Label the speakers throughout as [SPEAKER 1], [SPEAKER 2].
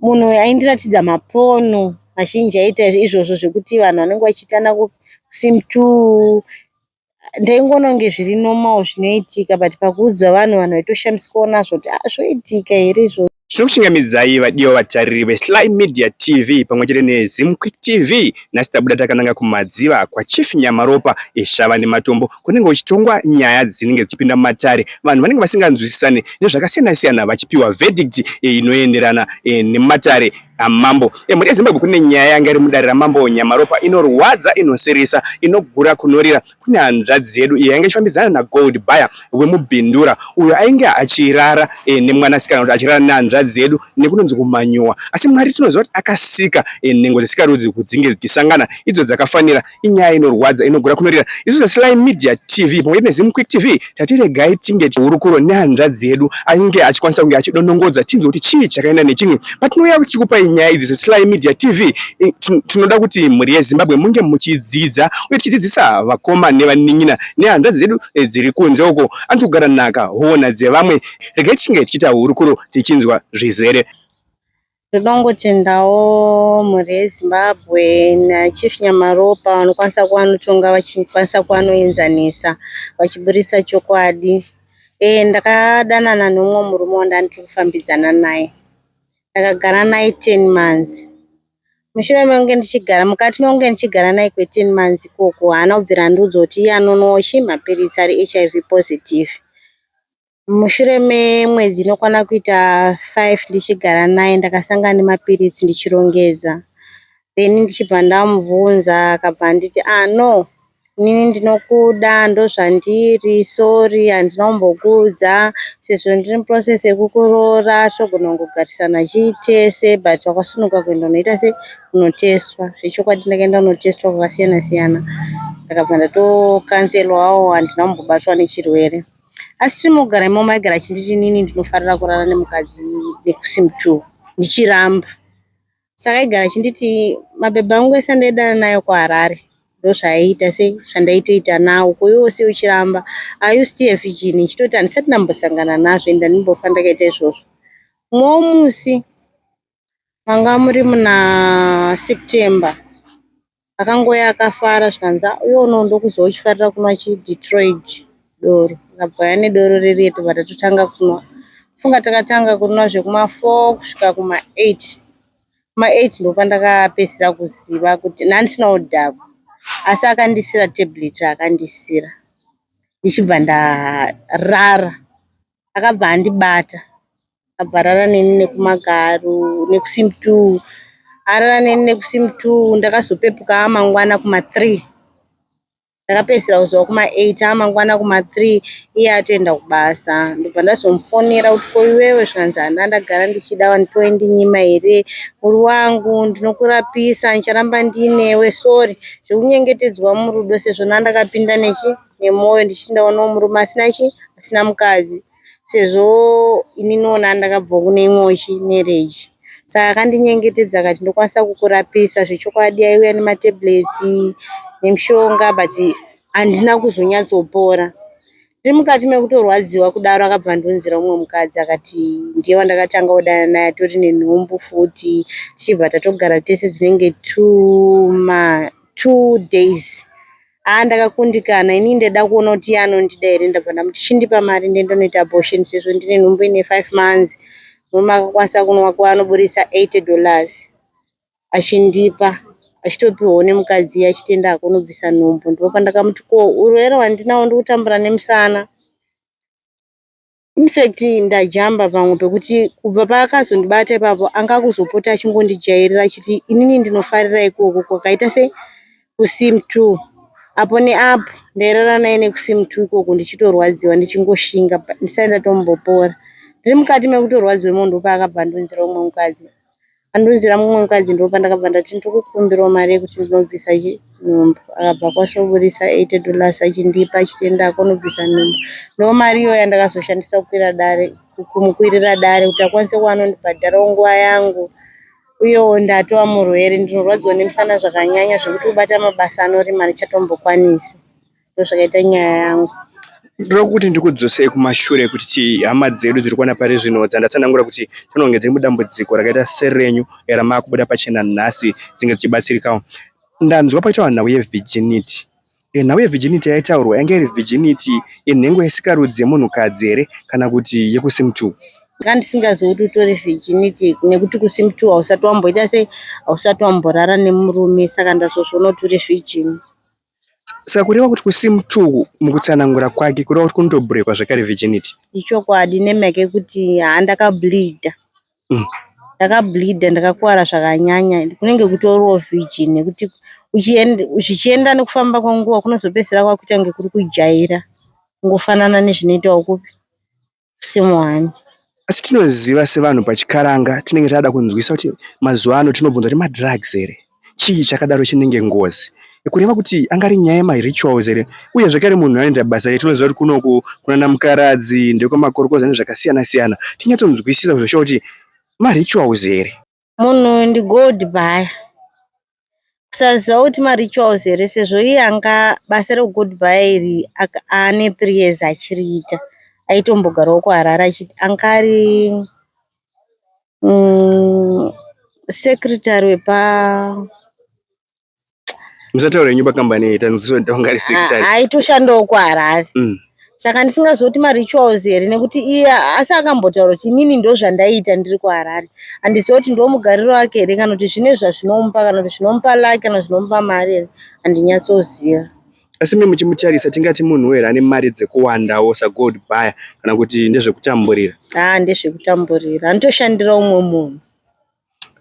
[SPEAKER 1] Munhu aindiratidza mapono mazhinji aiita izvozvo zvekuti vanhu vanenge vachiitana kusim 2. Ndaingoona kunge zviri normal zvinoitika, but pakuudza vanhu, vanhu vaitoshamisikawo nazvo kuti ah, zvoitika here izvozvo?
[SPEAKER 2] Tinokuchingamidzai vadiwa vatariri veSly Media TV pamwe chete neZimquick TV. Nhasi tabuda takananga kuMadziva kwaChief Nyamaropa, Shava neMatombo, kunenge kuchitongwa nyaya dzinenge dzichipinda mumatare. Vanhu vanenge vasinganzwisisane nezvakasiyana siyana vachipiwa verdict inoenderana nematare amambo. Mhuri yeZimbabwe, kune nyaya yanga iri mudare ramambo Nyamaropa inorwadza, inosirisa, inogura kunorira. Kune hanzvadzi yedu iyo yanga ichifambidzana naGold Buyer wemuBindura, uyo ainge achirara nemwanasikana, kuti achirara nehanzvadzi yedu nekunonzi kumanyowa. Asi Mwari tinoziva kuti akasika nhengo dzesikarudzi kudzinge dzichisangana idzo dzakafanira. Inyaya inorwadza, inogura kunorira. Isu seSly Media TV pamwe chete neZimquick TV tati regai tinge hurukuro nehanzvadzi yedu ainge achikwanisa kunge achidonongodza, tinzwe kuti chii chakaenda nechimwe. Patinouya tichikupai nyaya idzi seSly Media TV, tinoda kuti mhuri yeZimbabwe munge muchidzidza uye tichidzidzisa vakoma nevanin'ina nehanzvadzi dzedu dziri kunze uko anzi kugara nhaka huona dzevamwe. Regai tichinge tichiita hurukuro tichinzwa zvizere.
[SPEAKER 1] Ndoda kungotendawo mhuri yeZimbabwe naChief Nyamaropa vanokwanisa kuva vanotonga, vachikwanisa kuva vanoenzanisa, vachiburitsa chokwadi. Ndakadanana nemumwe murume wandanga ndiri kufambidzana naye. Ndakagara naye 10 months. Mushure mekunge ndichigara, mukati mekunge ndichigara naye kwe10 months ikoko, haana kubvira andiudza kuti iye anonwawo chii, mapiritsi ari HIV positive. Mushure memwedzi inokwana kuita 5 ndichigara naye, ndakasangana nemapiritsi ndichirongedza. Then ndichibva ndamubvunza, akabva anditi, "Ah no, inini ndinokuda, ndozvandiri, sorry handina kumbokuudza sezvo ndiri muprocess yekukuroora, togona kungogarisana chii tese, but wakasununguka kuenda unoita sei, kunotestwa." Zvechokwadi ndakaenda kunotestwa kwakasiyana siyana, ndakabva ndatokanzelwawo, handina kumbobatwa nechirwere. Asi tiri mugara imomo aigara achinditi inini ndinofarira kurara nemukadzi nekusim 2, ndichiramba. Saka aigara achinditi mabhebhi angu ese andaidana nayo kuHarare ndozvaaiita sei, zvandaitoita nawo. Ko iwewe sei uchiramba? Are you still a virgin? Ndichitoti handisati ndambosangana nazvo ende handimbofa ndakaita izvozvo. Mumwewo musi manga muri muna September, akangouya akafara, zvikanzi, "Iwe unowu ndokuziva uchifarira kunwa chiDetroit doro." Akabva auya nedoro reriya, tobva tatotanga kunwa. Funga takatanga kunwa zvekuma4 kusvika kuma8. Kuma8 ndopandakapedzisira kuziva kuti ndandisina kudhakwa, asi akandisira tablet raakandisira, ndichibva ndarara. Akabva andibata, akabva arara neni nekumagaro nekusim 2. Arara neni nekusim 2, ndakazopepuka amangwana kuma3. Ndakapedzisira kuziva kuma8, amangwana kuma3 iye atoenda kubasa. Ndobva ndazomufonera kuti, "Ko iwewe?" Zvikanzi, "Handina, ndagara ndichida, wandinyima here? Uri wangu, ndinokurapisa, ndicharamba ndiinewe, sorry." Zvekunyengetedzwa murudo, sezvo ndandakapinda nechi nemwoyo ndichiti ndaonawo murume asina chi, asina mukadzi, sezvo ininiwo ndakabvawo kune imwewo chi marriage. Saka akandinyengetedza akati, "Ndokwanisa kukurapisa." Zvechokwadi aiuya nematablets nemishonga, but handina kuzonyatsopora. Ndiri mukati mekutorwadziwa kudaro, akabva andiunzira mumwe mukadzi, akati ndiye wandakatanga kudanana naye, atori nenhumbu futi. Tichibva tatogara tese dzinenge 2 days. Haa, ndakakundikana. Inini ndaida kuona kuti iye anondida here. Ndabva ndamuti, "Chindipa mari ndiende kunoita abortion sezvo ndine nhumbu ine 5 months." Murume akakwanisa kuva anoburitsa $80 achindipa, achitopiwawo nemukadzi iye, achiti enda hako unobvisa nhumbu. Ndipo pandakamuti, "Ko urwere hwandinahwo, ndiri kutambura nemusana." Infact ndajamba pamwe pekuti kubva paakazondibata ipapo, anga akuzopota achingondijairira, achiti inini ndinofarira ikoko kwakaita sei, kusim 2. Apo neapo ndairara naye nekusim 2 ikoko, ndichitorwadziwa, ndichingoshinga, ndisati ndatombopora. Ndiri mukati mekutorwadziwa imomo, ndopaakabva andiunzira mumwe mukadzi. Andiunzira mumwe mukadzi, ndopandakabva ndati, "Ndikukumbirawo mari yekuti ndinobvisa nhumbu." Akabva akwanisa kuburitsa $80 achindipa, achiti enda hako unobvisa nhumbu. Ndo mari iyoyo yandakazoshandisa kukwira dare, kumukwirira dare kuti akwanise kuva anondibhadharawo nguva yangu. Uyewo ndatova murwere, ndinorwadziwa nemusana zvakanyanya zvekuti kubata mabasa anorema handichatombokwanisi. Ndozvakaita nyaya yangu.
[SPEAKER 2] Ndoda kuti ndikudzosei kumashure kuti ti hama dzedu dziri kuona pari zvino dzandatsanangura kuti tinonge dziri mudambudziko rakaita serenyu ramakubuda pachena nhasi dzinge dzichibatsirikawo. Ndanzwa paitaurwa nhau yevirginity. Nhau yevirginity yaitaurwa yanga iri virginity yenhengo yesikarudzi yemunhukadzi here kana kuti yekuSim2?
[SPEAKER 1] Ndanga ndisingazivi kuti utori virginity nekuti kuSim2 hausati wamboita sei, hausati wamborara nemurume saka ndazozviona kuti uri virgin.
[SPEAKER 2] Saka kureva kuti kuSim2 mukutsanangura kwake kureva kuti kunotobhurekwa zvekare virginity.
[SPEAKER 1] Ichokwadi nemhaka yekuti haa ndakableedha. Ndakableedha ndakakuwara zvakanyanya kunenge kutoriwo virgin nekuti zvichienda nekufamba kwenguva kunozopedzisira kwakuita kunge kuri kujaira kungofanana nezvinoitawo kupi kuSim1.
[SPEAKER 2] Asi tinoziva sevanhu pachikaranga tinenge tada kunzwisa kuti mazuva ano tinobvunza kuti madrugs here, chii chakadaro chinenge ngozi. Kureva kuti angari nyaya yemarituals here uye zvekare munhu anoita basa iri tinoziva kuti kunoku kunana mukaradzi ndekwemakorokoza nezvakasiyana siyana tinyatsonzwisisa zveshuwa kuti marituals here.
[SPEAKER 1] Munhu ndigold buyer. Kusaziva kuti marituals here sezvo iye anga basa rekugold buyer iri ane 3 years achiriita. Aitombogarawo kuHarare anga ari secretary wepa
[SPEAKER 2] Musataura henyu pakambani iyi tanzwisisa kuti anga ari secretary.
[SPEAKER 1] Aitoshandawo kuHarare. Saka ndisingazivi kuti marituals here nekuti iye asi akambotaura kuti inini ndozvandaiita ndiri kuHarare. Handizivi kuti ndomugariro wake here kana kuti zvine zvazvinomupa kana kuti zvinomupa luck kana zvinomupa mari here handinyatsoziva.
[SPEAKER 2] Asi imi muchimutarisa tingati munhu here ane mari dzekuwandawo sagold buyer kana kuti ndezvekutamburira?
[SPEAKER 1] Haa ndezvekutamburira anotoshandira umwe munhu.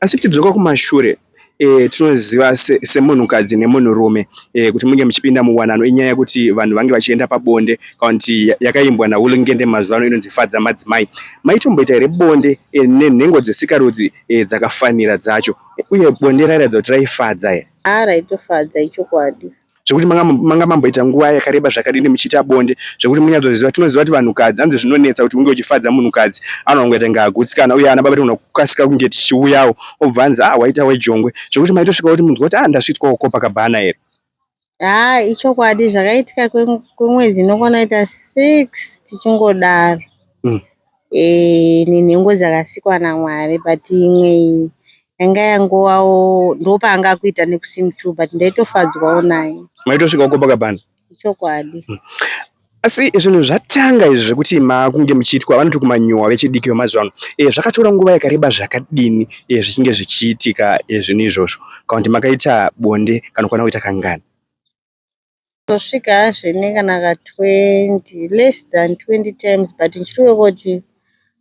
[SPEAKER 2] Asi tichidzoka kumashure tinoziva semunhukadzi nemunhurume kuti munge muchipinda muwanano inyaya yekuti vanhu vange vachienda pabonde kana kuti yakaimbwa naHulungende mazuva ano inonzi Fadza Madzimai. Maitomboita here bonde nenhengo dzesikarudzi dzakafanira dzacho uye bonde rairatidza kuti raifadza here?
[SPEAKER 1] Haa raitofadza ichokwadi.
[SPEAKER 2] Zvekuti manga mamboita nguva yakareba zvakadini muchiita bonde zvekuti munyatsoziva tinoziva kuti vanhukadzi hanzi zvinonetsa kuti unge uchifadza munhukadzi anongoita kunge agutsikana uye ana baba tinogona kukasika kunge tichiuyawo obva anzi ah waita wejongwe zvekuti maitosvika kuti munzwa kuti ah ndasvitswawo Copacabana here.
[SPEAKER 1] Haa ichokwadi zvakaitika kwemwedzi inokwana kuita 6 tichingodaro. Nenhengo dzakasikwa naMwari but imwe iyi yanga yangovawo ndopaanga akuita nekuSim2 but ndaitofadzwawo naye.
[SPEAKER 2] Maitosvikawo Copacabana?
[SPEAKER 1] Ichokwadi.
[SPEAKER 2] Asi zvinhu zvatanga izvi zvekuti makunge muchiitwa vanoti kumanyowa vechidiki vemazuva ano zvakatora nguva yakareba zvakadini zvichinge zvichiitika zvinhu izvozvo kana kuti makaita bonde kanokwana kuita kangani?
[SPEAKER 1] Tosvika hazvene kana ka 20 less than 20 times but ndichiri kuti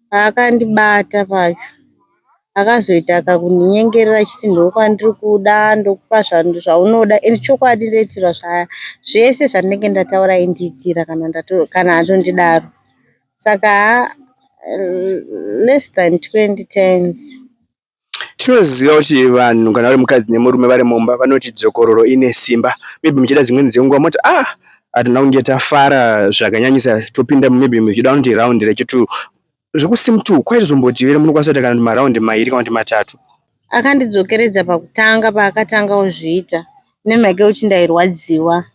[SPEAKER 1] paakandibata pacho akazoita kakundinyengerera achiti ndokwandiri kuda ndokupa zvaunoda and chokwadi ndoitirwa zvese zvandinenge ndataura aindiitira kana atondidaro saka less than 20 times.
[SPEAKER 2] Tinoziva kuti vanhu kana vari mukadzi nemurume vari mumba vanoti dzokororo ine simba maybe muchida dzimweni dzenguva moti ah hatina kunge tafara zvakanyanyisa topinda maybe muchida vanoti round rechi2 zvekuSim2 kwaitozomboti here munokwanisa kuita kana maraundi mairi kana kuti matatu.
[SPEAKER 1] Akandidzokeredza pakutanga paakatanga kuzviita nemhaka yekuti ndairwadziwa.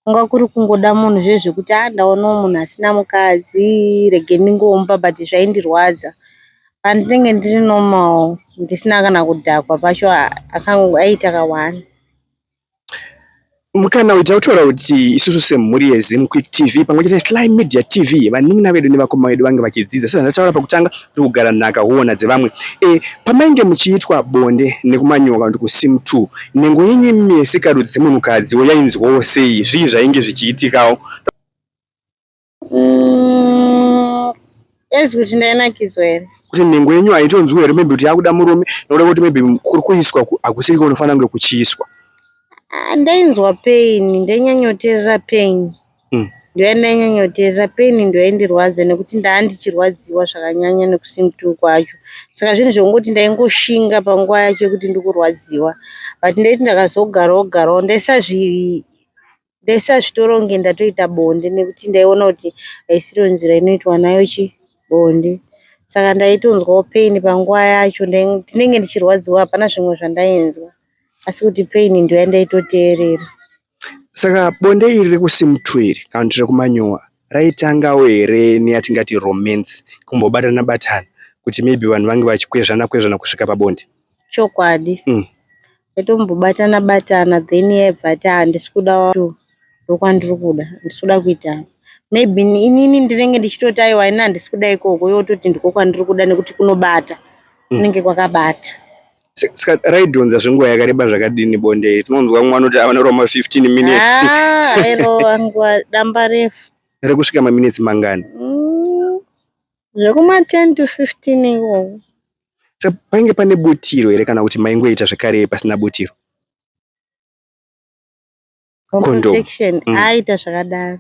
[SPEAKER 1] Kunga kuri kungoda munhu zviye zvekuti haa ndaonawo munhu asina mukadzi rege ndingomupa but zvaindirwadza. Pandinenge ndiri normal ndisina kana kudhakwa pacho aiita ka1.
[SPEAKER 2] Mukana uyu tautaura kuti isusu semhuri yeZim Quick TV pamwe chete neSly Media TV vanin'ina vedu nevakoma vedu vange vachidzidza sezvandataura pakutanga kuti kugara nhaka huona dzevamwe. Pamainge muchiitwa bonde nekumanyoka kuti kuSim2 nhengo yenyu imimi yesikarudzi semunhukadziwo yainzwawo sei zvii zvainge zvichiitikawo?
[SPEAKER 1] Ezi kuti ndainakidzwa here?
[SPEAKER 2] Kuti nhengo yenyu haitonzwi here maybe kuti yakuda murume nekuda kuti maybe kuri kuiswa hakusiri kunofanira kunge kuchiiswa.
[SPEAKER 1] Ndainzwa pain, ndainyanyoteerera pain. Ndoyandainyanyoteerera pain ndoyaindirwadza nekuti ndaa ndichirwadziwa zvakanyanya nekuSim2 kwacho. Saka zvinhu zvekungoti ndaingoshinga panguva yacho yekuti ndikurwadziwa. But ndaiti ndakazogarawo garawo ndaisazvitora kunge ndatoita bonde nekuti ndaiona kuti haisiro nzira inoitwa nayo chi bonde. Saka ndaitonzwawo pain panguva yacho ndinenge ndichirwadziwa hapana zvimwe zvandainzwa. Asi kuti pain ndoyandaitoteerera.
[SPEAKER 2] Saka bonde iri rekuSim2 iri kana kuti rekumanyowa raitangawo here neyatingati romance, kumbobatana batana kuti maybe vanhu vange vachikwezvana kwezvana kusvika pabonde?
[SPEAKER 1] Chokwadi. Taitombobatana batana, then yaibva ati handisi kuda, ndokwandiri kuda, handisi kuda kuita. Maybe inini ndinenge ndichitoti aiwa, ini handisi kuda ikoko, iwe wototi ndiko kwandiri kuda nekuti kunobata, kunenge kwakabata.
[SPEAKER 2] Saka raidhonza zvenguva yakareba zvakadini bonde iri? Tinonzwa mumwe anoti anorova ma 15 minutes.
[SPEAKER 1] Ah, airova nguva damba refu.
[SPEAKER 2] Rekusvika maminitsi mangani?
[SPEAKER 1] Zvekuma 10 to 15 ikoko.
[SPEAKER 2] Saka painge pane butiro here kana kuti maingoita zvekare pasina butiro? Condom.
[SPEAKER 1] Protection aita zvakadaro.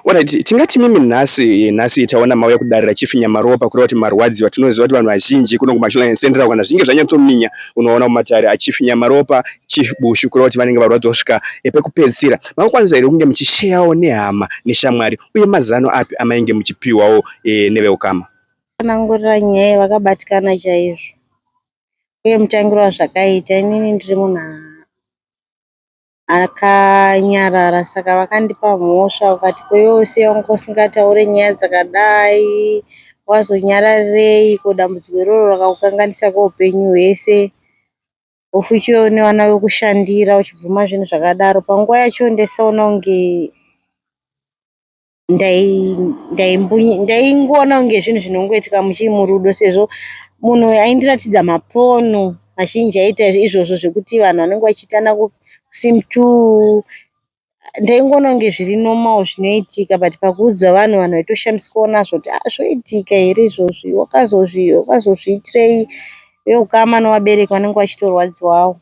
[SPEAKER 2] Alright, tingati mimi nhasi taona mauya kudarira Chief Nyamaropa, kureva kuti marwadziwa. Tinoziva kuti vanhu vazhinji kuno kuMashonaland Central, kana zvinge zvanyatsominya, unoona kumatare aChief Nyamaropa, Chief Bushu, kureva kuti vanenge varwadziwa kusvika pekupedzisira. Makakwanisa here kunge muchisheyawo nehama neshamwari, uye mazano api amainge muchipiwawo neveukama?
[SPEAKER 1] Tsanangurira nyaya, vakabatikana chaizvo. Uye mutangiro wazvakaita, inini ndiri munhu akanyarara, saka vakandipa mhosva, vakati, "Ko iwewe sei wanga usingatauri nyaya dzakadai? Wazonyararirei? Ko dambudziko iroro rakakukanganisa kweupenyu hwese, ufuchiwe nevana vekushandira uchibvuma zvinhu zvakadaro." Panguva yacho ndaisaona kunge ndaingoona kunge zvinhu zvinongoitika muchiri murudo, sezvo munhu aindiratidza mapono mazhinji aiita izvozvo zvekuti vanhu vanenge vachiitana kusim 2. Ndaingoona kunge zviri normal, zvinoitika, but pakuudza vanhu, vanhu vaitoshamisikawo nazvo kuti, "Ah, zvoitika here izvozvi? Wakazozviitirei?" Veukama nevabereki vanenge vachitorwadziwawo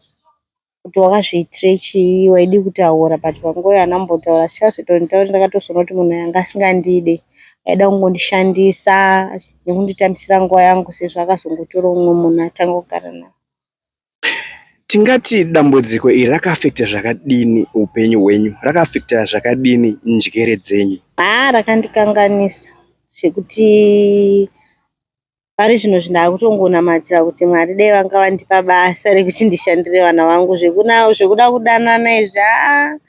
[SPEAKER 1] kuti wakazviitirei chii, waidi kutaura. But panguva iyo handina kumbotaura. Asi chazoita kuti nditaure, ndakatozoona kuti munhu anga asingandide, aida kungondishandisa nekunditambisira nguva yangu, sezvo akazongotora umwe munhu atanga kugara naye.
[SPEAKER 2] Tingati dambudziko iri rakaafekta zvakadini upenyu hwenyu? Rakaafekta zvakadini njere dzenyu?
[SPEAKER 1] Haa, rakandikanganisa zvekuti pari zvino ndakutongonamatira kuti Mwari dai vanga vandipa basa rekuti ndishandire vana vangu. Zvekuda kudanana izvi, haa,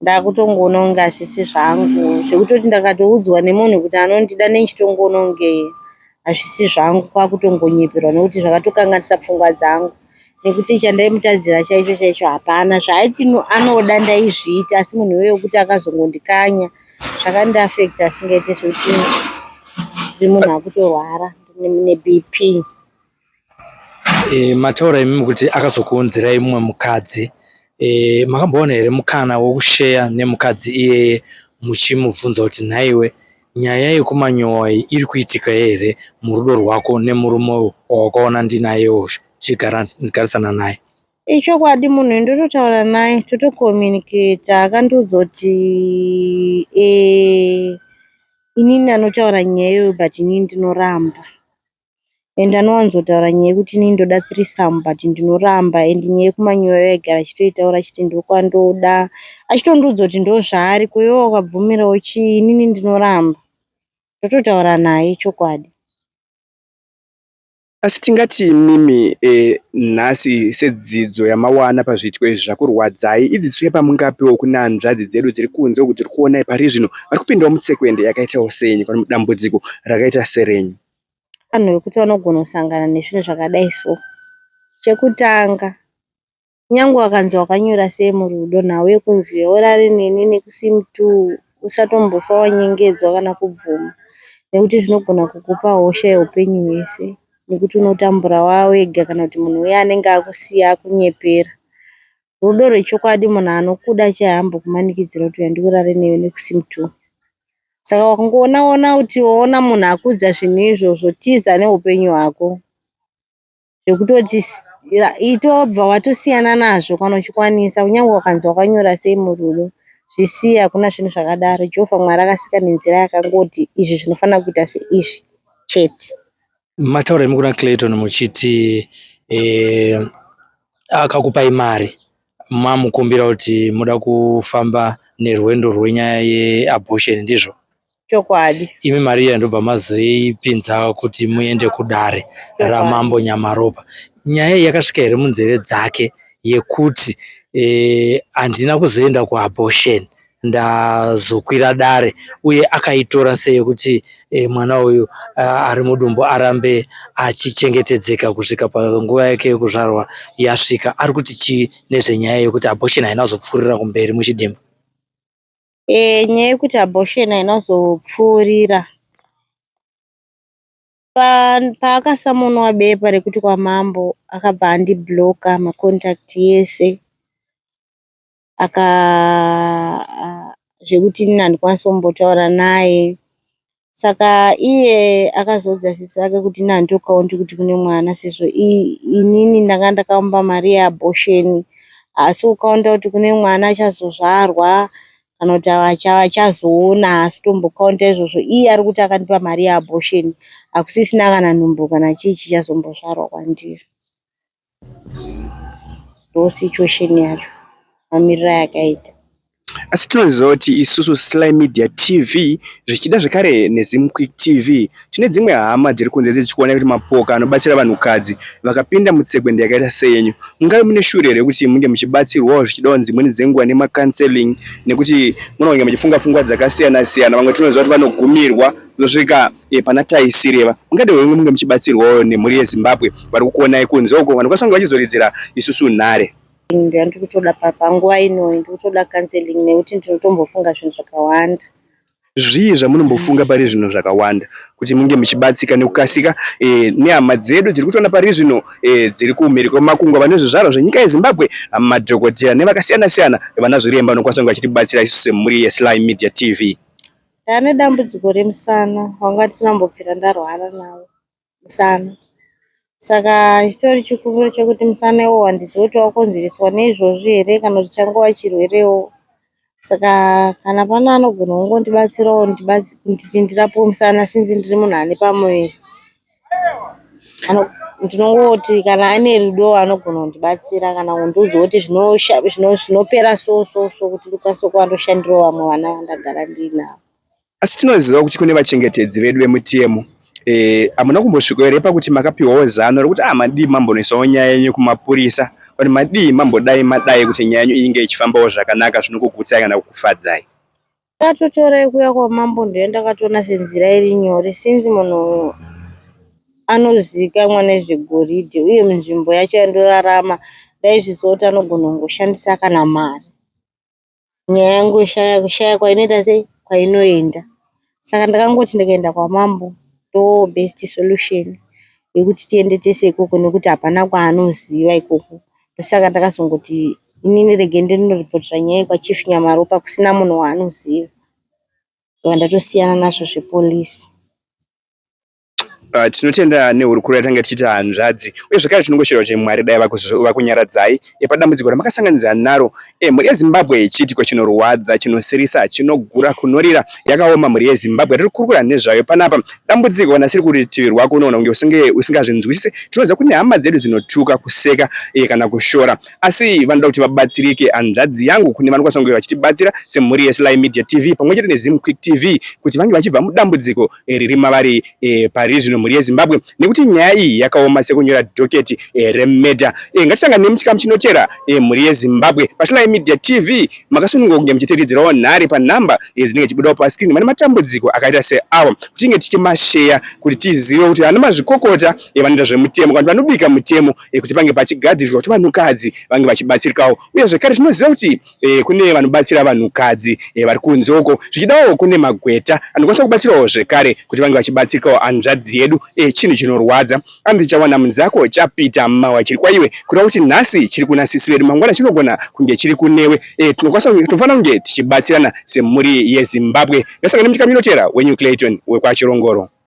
[SPEAKER 1] ndakutongoona kunge hazvisi zvangu, zvekutoti ndakatoudzwa nemunhu kuti anondida, nendichitongoona kunge hazvisi zvangu, kwakutongonyeperwa, nekuti zvakatokanganisa pfungwa dzangu, nekuti chandaimutadzira chaicho chaicho hapana. Zvaaiti anoda ndaizviita, asi munhu iwoyo wekuti akazongondikanya, zvakandiafekta asingaite, zvekuti ndiri munhu akutorwara neBP.
[SPEAKER 3] Mataura imimi kuti akazokuunzirai mumwe mukadzi. Makamboona here mukana wekusheya nemukadzi iyeye, muchimubvunza kuti, "Nhaiwe, nyaya yekumanyowa iyi iri kuitika here murudo rwako nemurume wawakaona ndinaye tichigarisana naye?"
[SPEAKER 1] Ichokwadi, munhu uyu ndototaura naye, totokomuniketa. Akandiudza kuti inini anotaura nyaya iyoyo, but inini ndinoramba. And anowanzotaura nyaya yekuti inini ndoda threesome, but ndinoramba. And nyaya yekumanyowa yaigara achitoitaura, achiti ndokwandoda, achitondiudza kuti ndozvaari. Ko iwe wakabvumirawo chii? Inini ndinoramba. Ndototaura naye chokwadi.
[SPEAKER 2] Asi tingati mimi nhasi, sedzidzo yamawana pazviitiko izvi zvakurwadzai, idzidzo yepamungapewo kune hanzvadzi dzedu dziri kunze uku, dziri kuonai pari zvino, vari kupindawo mutsekwende yakaitawo senyu kana mudambudziko rakaita serenyu?
[SPEAKER 1] Vanhu vekuti vanogona kusangana nezvinhu zvakadai, so chekutanga, kunyange wakanzi wakanyura sei murudo, nhau yekunzi urare neni nekusim 2, usatombofa wanyengedzwa kana kubvuma, nekuti zvinogona kukupa hosha yeupenyu hwese, nekuti unotambura wawega, kana kuti munhu uya anenge akusiya akunyepera. Rudo rwechokwadi, munhu anokuda chahambokumanikidzira kuti uya ndikurare newe nekusim 2. Saka wakangoona ona kuti waona munhu akuudza zvinhu izvozvo, tiza neupenyu hwako, zvekutoti itobva watosiyana nazvo kana uchikwanisa. Kunyange wakanzi wakanyura sei murudo, zvisiye, hakuna zvinhu zvakadaro. Jehovha Mwari akasika nenzira yakangoti izvi zvinofanira kuita seizvi chete.
[SPEAKER 3] Mataura imi kuna Clayton muchiti akakupai mari, mamukumbira kuti muda kufamba nerwendo rwenyaya yeabortion, ndizvo?
[SPEAKER 1] Chokwadi.
[SPEAKER 3] Imi mari iya ndobva mazoipinza kuti muende kudare raMambo Nyamaropa. Nyaya iyi yakasvika here munzeve dzake yekuti handina kuzoenda kuabortion? ndazokwira dare uye akaitora sei yekuti e, mwana uyu ari mudumbu arambe achichengetedzeka kusvika panguva yake yekuzvarwa yasvika. Ari kuti chii nezvenyaya yekuti abortion haina kuzopfuurira kumberi muchidimbu?
[SPEAKER 1] E, nyaya yekuti abortion haina kuzopfuurira paakasamonwa bepa rekuti kwamambo akabva andibloka macontact yese aka zvekuti inini handikwanisi kumbotaura naye. Saka iye akazoudza sisi vake kuti ini handitokaunti kuti kune mwana sezvo inini ndanga ndakamupa mari yeabortion haasi kukaunda kuti kune mwana achazozvarwa kana kuti achazoona haasi kutombokaunda izvozvo. Iye ari kuti akandipa mari yeabortion hakusisina kana nhumbu kana chii chichazombozvarwa kwandiri. Ndo situation yacho mamiriro ayakaita.
[SPEAKER 2] Asi tinoziva kuti isusu Sly Media TV zvichida zvekare neZimQuick TV tine dzimwe hama dziri kunze dzichikuona kuti mapoka anobatsira vanhukadzi vakapinda mutsekwende yakaita seyenyu. Mungave mune shure here kuti munge muchibatsirwawo zvichidawo dzimweni dzenguva nemacounseling nekuti munonge muchifunga pfungwa dzakasiyana siyana. Vamwe tinoziva kuti vanogumirwa kuzosvika e, pana taisireva. Mungade henyu munge muchibatsirwawo nemhuri yeZimbabwe vari kukuonai kunze uko vanokwanisa kunge vachizoridzira isusu nhare.
[SPEAKER 1] Ndiri kutoda panguva ino ndiri kutoda counseling nekuti ndinotombofunga zvinhu zvakawanda.
[SPEAKER 2] Zvii zvamunombofunga pari zvino zvakawanda kuti munge muchibatsika nekukasika e, nehama dzedu dziri kutoona pari zvino e, dziri kumhiri kwemakungwa vane zvizvarwa zvenyika yeZimbabwe, madhokodheya nevakasiyana siyana vana zviremba vanokwanisa kunge vachitibatsira isu semhuri yeSly Media TV.
[SPEAKER 1] Ndane dambudziko remusana wanga ndisina kumbobvira ndarwara nawo musana. Saka chitori chikumbiro chekuti musana iwowo handizivi kuti wakonzereswa neizvozvi here kana kuti changova chirwerewo. Saka kana pane anogona kungondibatsirawo kuti ndirapwe musana since ndiri munhu ane pamuviri. Ndinongoti kana ane rudo anogona kundibatsira kana kundiudza kuti zvinopera so so so kuti ndikwanise kuva ndoshandirawo vamwe vana vandagara ndiinavo.
[SPEAKER 2] Asi tinoziva kuti kune vachengetedzi vedu vemutemo. Hamuna kumbosvika here pakuti makapiwawo zano rekuti ah, madii mambonoisawo nyaya yenyu kumapurisa kuti madii mambodai madai kuti nyaya yenyu inge ichifambawo zvakanaka zvinokugutsai kana kukufadzai?
[SPEAKER 1] Ndakatotora yekuuya kwamambo ndiyo ndakatoona senzira iri nyore since munhu anozivikanwa nezvegoridhe uye munzvimbo yacho yandorarama ndaizviziva kuti anogona kungoshandisa kana mari. Nyaya yangu kushaya kwainoita sei kwainoenda. Saka ndakangoti ndikaenda kwamambo ndo best solution yekuti tiende tese ikoko nekuti hapana kwaanoziva ikoko. Ndosaka ndakazongoti inini rege ndinoripotera nyaya iyi kwaChief Nyamaropa kusina munhu waanoziva. Ndobva ndatosiyana nazvo zvepolisi.
[SPEAKER 2] Tinotenda nehurukuro yatanga tichiita hanzvadzi uye zvekare tinongoshuvira kuti Mwari dai vakunyaradzai padambudziko ramakasanganidzana naro. Mhuri yeZimbabwe chiitiko chinorwadza, chinosirisa, chinogura kunorira. Yakaoma mhuri yeZimbabwe yatiri kukurukura nezvayo panapa. Dambudziko kana siri kurutivi rwako unoona kunge usingazvinzwisise. Tinoziva kune hama dzedu dzinotuka, kuseka kana kushora asi vanoda kuti vabatsirike. Hanzvadzi yangu kune vanokwanisa kunge vachitibatsira semhuri yeSly Media TV pamwe chete neZimQuick TV kuti vange vachibva mudambudziko riri mavari pari zvino mhuri yeZimbabwe nekuti nyaya iyi yakaoma sekunyora dhoketi remedha. Ngatisangane muchikamu chinotera mhuri yeZimbabwe paSly Media TV. Makasununguka kunge muchitiridzirawo nhare panhamba dzinenge dzichibudawo pascreen vane matambudziko akaita seawa kuti tinge tichimasheya kuti tizive kuti vana mazvikokota vanoita zvemutemo kana kuti vanobika mutemo kuti pange pachigadziriswa kuti vanhukadzi vange vachibatsirikawo uye zvekare tinoziva kuti kune vanobatsira vanhukadzi vari kunze uko zvichidawo kune magweta anokwanisa kubatsirawo zvekare kuti vange vachibatsirikawo hanzvadzi yedu. Chinhu chinorwadza anzi chawana munzako chapita mawa chiri kwaiwe kureva kuti nhasi chiri kuna sisi vedu mangwana chinogona kunge chiri kunewe. Tinokwanisa tinofanira kunge tichibatsirana semhuri yeZimbabwe. Ngasangane muchikamu chinotera wenyu Clayton wekwaChirongoro.